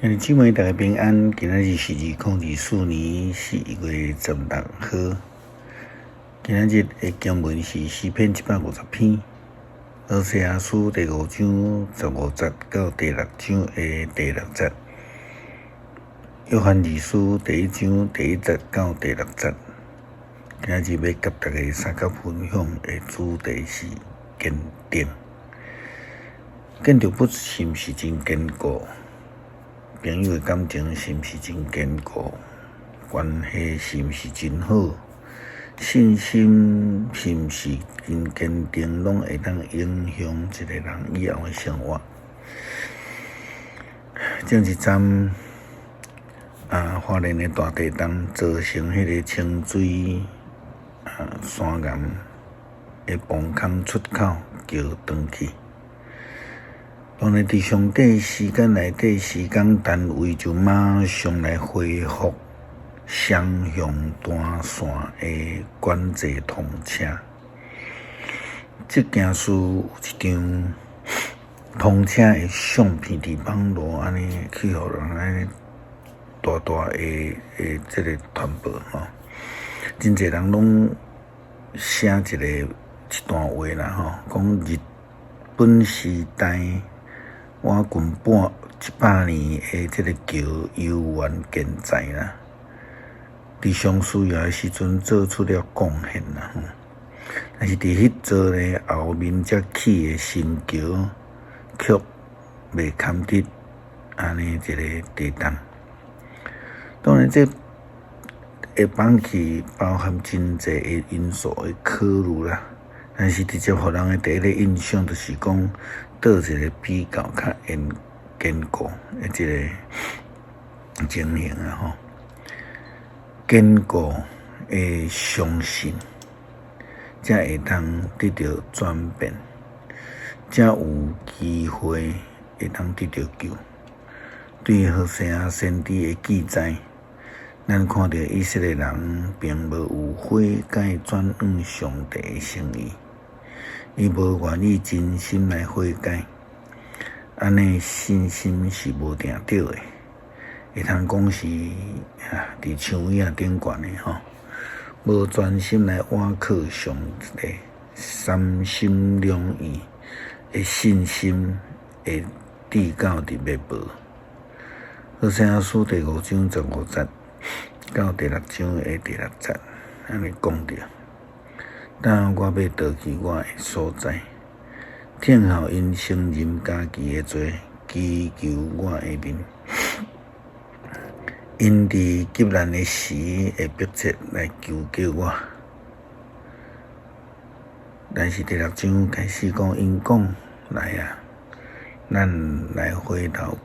兄弟姊妹，大家平安。今仔日是2024年4月16號。今仔日的經文是詩篇150篇，何西阿書第五章十五節到第六章的第六節，約翰二書第一章第一節到第六節。今仔日欲佮大家相佮分享的主題是堅定。建築物是毋是真堅固？朋友的感情是毋是真堅固？關係是毋是真好？信心是毋是真堅定？攏會當影響一個人以後的生活。前一陣啊，花蓮的大地動造成彼个清水山岩的崩空出口橋斷去。當然，佇上短時間內底，時間單位就馬上來恢復雙向單線的管制通車。這件事有一張通車的相片佇網路按呢去予人按呢大大的這个傳播吼，真濟人攏寫一个一段話啦吼，講日本時代倚近半一百年的這个橋猶原健在啦，佇上需要的時陣做出了貢獻啦。但是佇彼座咧後面才起的新橋，卻袂堪得按呢一个地動。當然，這會放棄包含真濟的因素的考慮啦。但是直接予人的第一个印象就是講，佗一个比較較堅固的這个情形啊吼，堅固的相信，才會當得著轉變，才有機會會當得著救。對何西阿先知的記載，咱看著以色列人並無有悔改轉向上帝的誠意，伊無願意真心來悔改，按呢信心是無定著的，會通講是啊，佇樹尾仔頂懸的吼，無專心來倚靠上帝，三心兩意的信心會致到佇滅亡。何西阿書第五章十五節到第六章的第六節，按呢講著。等我欲倒去我的所在，聽候𪜶承認家己的罪，祈求我的面。𪜶佇急難的時會迫切來求告我。但是第六章開始講，𪜶講來啊，咱來回頭歸。